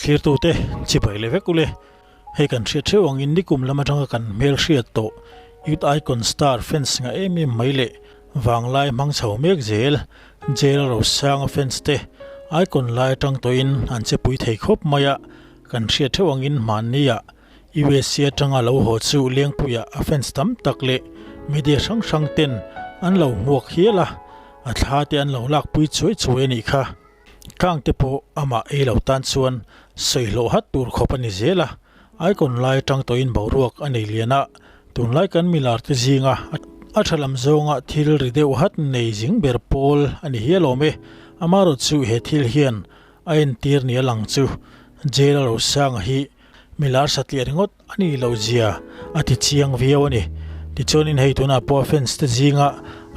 Thlirtute chibai leh vek ule. Hei kan hriat theuh angin nikum lam atanga kan hmel hriat tawh Youth Icon Star fans nga em em mai leh vanglai hmang chho mek zel Jail Rosanga fans te Icon lai atang tawhin an che pui thei khawp mai a, kan hriat theuh angin hmanni ah USA atanga lo haw chu Lengpuia a fans tam tak leh media hrang hrang ten an lo hmuak hial a, a thla te an lo lakpui chuai chuai a nih kha. Kang te pawh amah ei lo tan chuan sawi hlawh hat tur khawp a ni zel a, Icon lai atang tawhin boruak a nei lian a, tunlai kan milar te zinga a tha lam zawnga thil ri deuh hat nei zing ber pawl a ni hial awm e. Amaherawhchu chu he thil hian a entir nia lang chu Jail a Rosanga hi milar satliah ringawt a nih loh zia a ti chiang viau a ni. Tichuanin hei tunah pawh a fans te zinga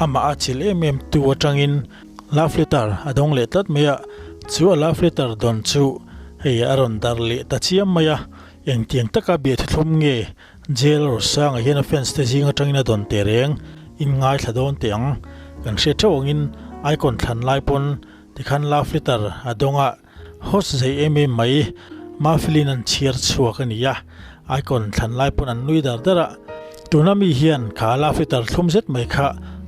amah a chilh em em tu atangin love letter a dawng leh tlat mai a, chu a love letter dawn chu hei a rawn darh leh ta chiam mai a, engtiang taka bia thuthlum nge Jail Rosanga hian a fans te zing atangin a dawn teh reng in ngaithla dawn teh ang. Kan hriat theuh angin icon thlan lai pawn tikhan love letter a dawng a, Host zei em em mai, Mafilin an chhiar chhuak a ni a, icon thlan lai pawn an nui dar dar a, tuna mi hian kha la fitter thlum zet mai kha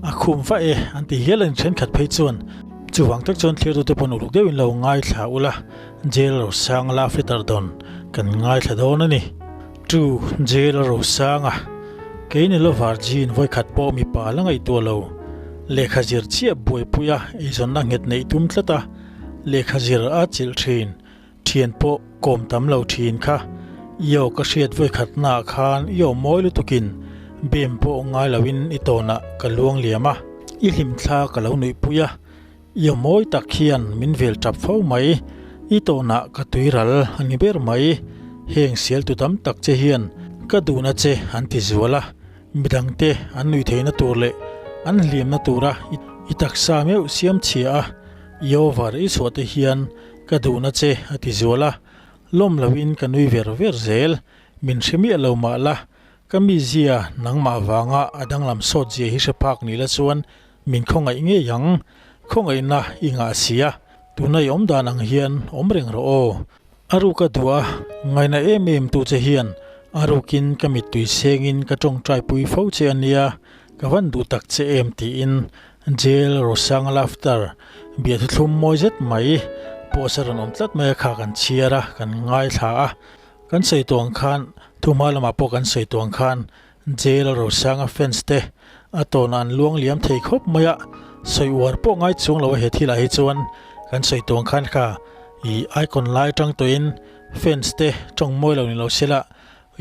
a khum va e an ti hial a ni thenkhat phei chuan. Chuvang tak chuan thlir tute pawn uluk deuhin lo ngaithla ula, Jail Rosanga la fitter dawn kan ngaithla dawn a ni. Tu Jail Rosanga, kei ni lo Virgin vawikhat pawh mipa la ngaihtuah lo, lehkha zir chiah buaipui a eizawnna nghet neih tum tlat a, Lehkha zir a chilh thin, thian pawh kawm tam lo thin kha. I aw ka hriat vawikhatnaah khan i aw mawi lutukin bem pawh ngai loin i tawnah ka luang liam a, i hlimthla ka lo nuihpui a, i aw mawi tak hian min vel tap fo mai, i tawnah ka tuiral a ni ber mai, heng sialtu tam tak che hian ka duhna che an ti zual a. Midangte an nuih theihna tur leh an hliamna tura i taksa meuh siam chhia a, i over i chhuah te hian ka duhna che a ti zual a, lawm loin ka nui ver ver zel, min hre miah lo mah la, ka mizia nangmah vanga a danglam sawt zia hi hre phak ni la chuan min khawngaih ngei ang, khawngaihna i ngah si a, tuna i awm dan ang hian awm reng rawh aw. A ruk a duh a, ngaina em em tu che hian a rukin ka mittui sengin ka tawngtai pui fo che a nia, ka van duh tak che em tiin Jail Rosanga Laughter bia thuthlum mawi zet mai post a rawn awm tlat mai a kha kan chhiar a, kan ngaithla a, kan sawi tawh ang khan thuhma lamah pawh kan sawi tawh ang khan Jail Rosanga fans te a tawnah an luang liam thei khawp mai a, sawi uar pawh ngai chuang lo a he thilah hi chuan kan sawi tawh ang khan kha ih icon lai atang tawhin fans te tawng mawi lo ni lo sela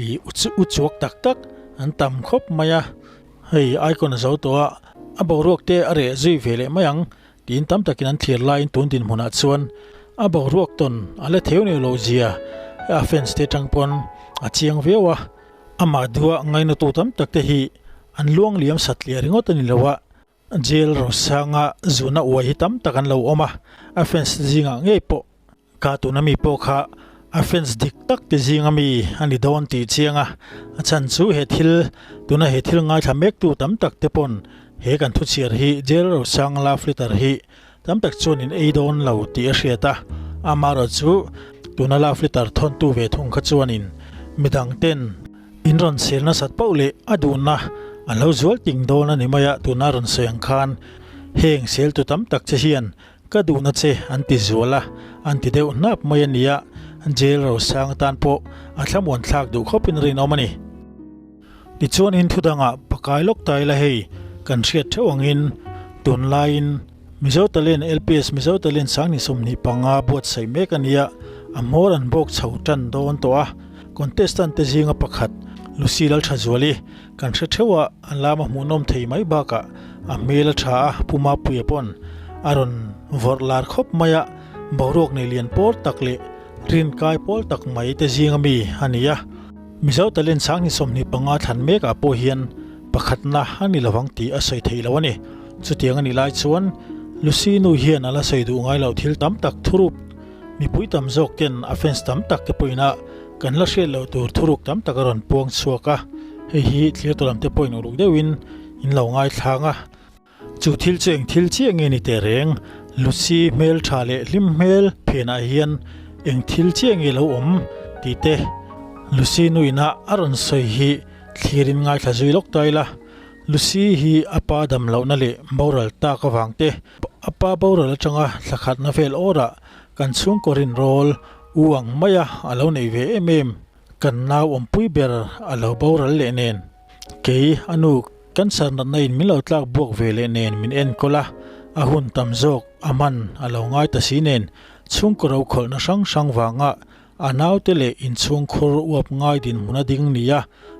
ih u chuak tak tak an tam khawp mai a, hei icon a zo tawh a, a boruak te a reh zui ve leh mai ang tiin tam takin an thlir laiin tun dinhmunah chuan a boruak tawn a la theu neu lo zia a fans te atang pawn a chiang viau a. Amah duha ngainatu tam tak te hi an luang liam satliah ringawt a ni lo a, jail rosanga zuna uai hi tam tak an lo awm a, a fans te zingah ngei pawh ka tuna mi pawh kha a fans dik tak te zinga mi a ni dawn tih chiang a, a chhan chu he thil tuna he thil ngaithla mektu tam tak te pawn he kan thuchhiar hi jail rosang love letter hi Tam tak chuan in ei dawn lo tih a hriat a, amaherawhchu tuna love letter thawntu ve thung kha chuanin midang ten in rawn sel nasat pauh leh a duhna a lo zual ting dawn a ni mai a, tuna rawn sawi ang khan heng seltu tam tak che hian ka duhna che an ti zual a, an ti deuh hnap mai a nia, jail rosang atan pawh a thlamuan thlak duh khawpin rinawm a ni. Tichuanin thudangah pakai lawk ta ila hei kan hriat theuh angin tunlaiin Mizo Talent LPS Mizo Talent Sangni 25 buatsaih mek a nia, a hmawr an bawk chho tan dawn tawh a, contestant te zinga pakhat Lucy Lalthazuali kan hre theuh a, an lama hmuhnawm thei mai bakah a hmel a tha a, Pu Mapuia pawn a rawn vawrh lar khawp mai a, boruak nei lian pawl tak leh rinkai pawl tak mai te zinga mi a ni a. Mizo Talent Sangni 25 thlan mekah pawh hian pakhatna a ni lovang tih a sawi theih lo a ni. Chutiang a nih lai chuan Lucy nu hian a la sawi duh ngai loh thil tam tak thurup mipui tam zawk ten a fans tam tak te pawhin a kan la hriat loh tur thuruk tam tak a rawn puang chhuak a, hei hi thlir tawh lam te pawhin uluk deuhin in lo ngaithlang a. Chu thil chu eng thil chiah nge ni teh reng? Lucy hmel tha leh hlim hmel phenah hian Eng thil chiah nge lo awm tih te Lucy nu ina a rawn sawi hi thlirin ngaithla zui lawk ta ila. Lucy hi a pa dam lohna leh boral tak avang te, a pa boral atanga thla khatna vel awrah kan chhungkaw rinrawl u ang maia a lo neih ve em em. Kan nau awmpui ber a lo boral leh nen. Kei, a nu, cancer natna in min lo tlak buak ve leh nen min enkawl a, a hun tam zawk a man a lo ngai ta si nen, chhungkaw rokhawlhna hrang hrang vanga a naute leh inchhungkhur uap ngai dinhmun a ding nia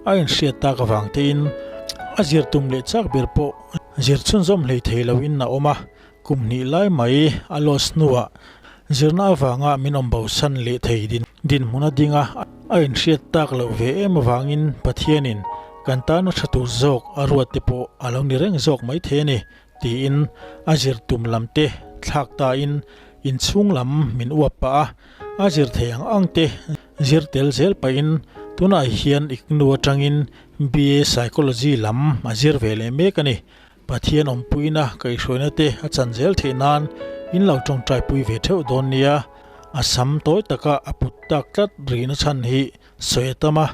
a inhriat tak avang tein a zir tum leh chak ber pawh zir chhunzawm hlei thei loin a awm a. Kum hnih lai mai a loss hnuah zirna avanga min awm bosan leh thei dinhmun a ding a, a inhriat tak loh ve em avangin Pathianin kan tana tha tur zawk a ruat te pawh a lo ni reng zawk mai thei a ni tiin a zir tum lam te thlak tain inchhung lam min uap pah a, a zir thei ang ang te zir tel zel pahin tunah hian IGNU atangin BA Psychology lam a zir ve leh mek a ni. Pathian awmpuina kaihhruaina te a chan zel theih nan in lo tawngtai pui ve theuh dawn nia. A sam tawi taka a put tak tlat rihna chhan hi sawi a tam a,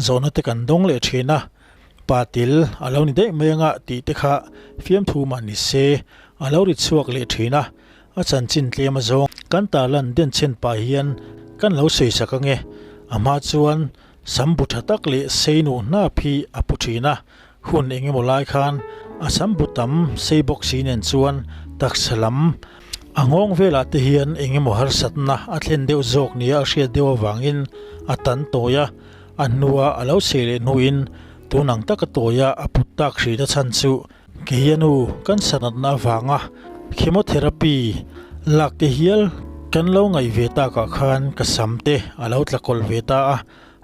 zawhna te kan dawng leh thin a. Pa til a lo ni daih mai anga tih te kha fiamthu mah ni se a lo ri chhuak leh thin a, a chanchin tlem a zawng. Kan tarlan denchhen pah hian kan lo sawi sak ange. A hma chuan sam bu tha tak leh sei nuh hnap hi a pu thin a, Hun eng emaw lai khan a sam bu tam sei bawk si nen chuan taksa lam a nghawng velah te hian eng emaw harsatna a thlen deuh zawk nia a hriat deuh avangin a tan tawi a, a hnua a lo sei leh hnuin tun ang taka tawia a put tak hrin a chhan chu kei a nu cancer natna avanga chemotherapy lak te hial kan lo ngaih ve takah khan ka sam te a lo tla kawlh ve ta a.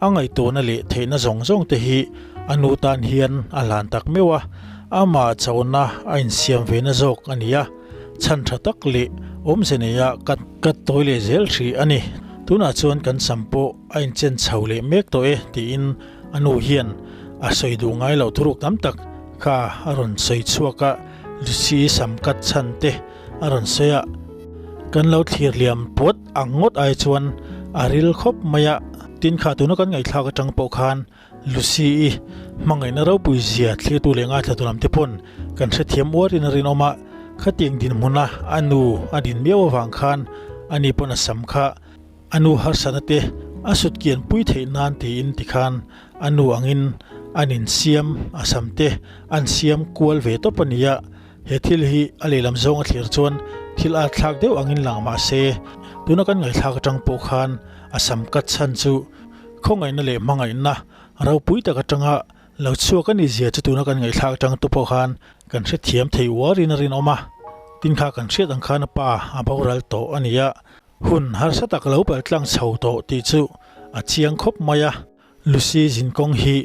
A ngaihtuahna leh theihna zawng zawng te hi a nu tan hian a hlan tak meuh a, amah chona a insiam ve na zawk a ni a, chhan tha tak leh awmze neia ka ka tawi leh zel hrih a ni. Tunah chuan kan sam pawh a inchen chho leh mek tawh e tiin a nu hian a sawi duh ngai loh thuruk tam tak kha a rawn sawi chhuak a, Lucy sam kat chhan te a rawn sawi a, kan lo thlir liam puat ang ngawt ai chuan a ril khawp mai a, tin kha tuna kan ngaihthlak atang pawh khan Lucy-i hmangaihna ropui zia thlirtu leh ngaithla tu lam te pawn kan hrethiam uarin a rinawm a, khatiang dinhmuna a nu a din miau avang khan ani pawn a sam kha a nu harsatna te a sut kian pui theih nan tiin tikhan a nu angin an insiam a sam te an siam kual ve tawp a ni a. He thil hi a lehlam zawng a thlir chuan thil a thlak deuh angin lang mah se, tuna kan ngaihthlak atang pawh khan a sam kat chhan chu khawngaihna leh hmangaihna ropui tak atanga lo chhuak a nih zia chu tuna kan ngaihthlak atang te pawh khan kan hrethiam thei uarin a rinawm a. Tin kha kan hriat ang khan a pa a boral tawh a ni a, hun harsa tak lo paltlang chho tawh tih chu a chiang khawp mai a. Lucy zinkawng hi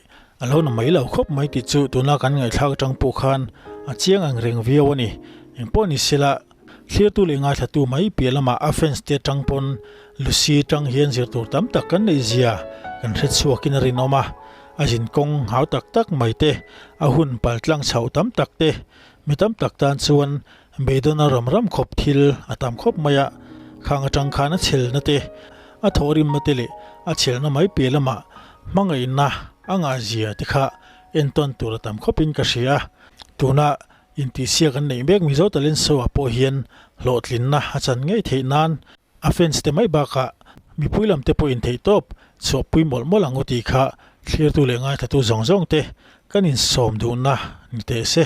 a lo na mai lo khawp mai tih chu tuna kan ngaihthlak atang pawh khan a chiang ang reng viau a ni. Engpawh ni sela, thlirtu leh ngaithlatu mai piah lamah a fans te atang pawn Lucy tang hian zir tur tam tak kan neih zia kan hre chhuakin a rinawm a. A zinkawng hau tak tak mai te, a hun paltlang chhoh tam tak te, mi tam tak tan chuan Beidawn a ram ram khawp thil a tam khawp mai a, khang atang khan a chhelna te, a thawhrimna te leh a chhelna mai piah lamah hmangaihna a ngahzia te kha entawn tur a tam khawpin ka hria a. Tuna intihsiak an neih mek Mizo Talent Show ah pawh hian hlawhtlinna a chan ngei theih nan a fans te mai bakah mipui lam te pawhin theihtawp chhuahpui mawlh mawlh ang u tih kha thlirtu leh ngaithlatu zawng zawng te kan insawm duhna ni teh se.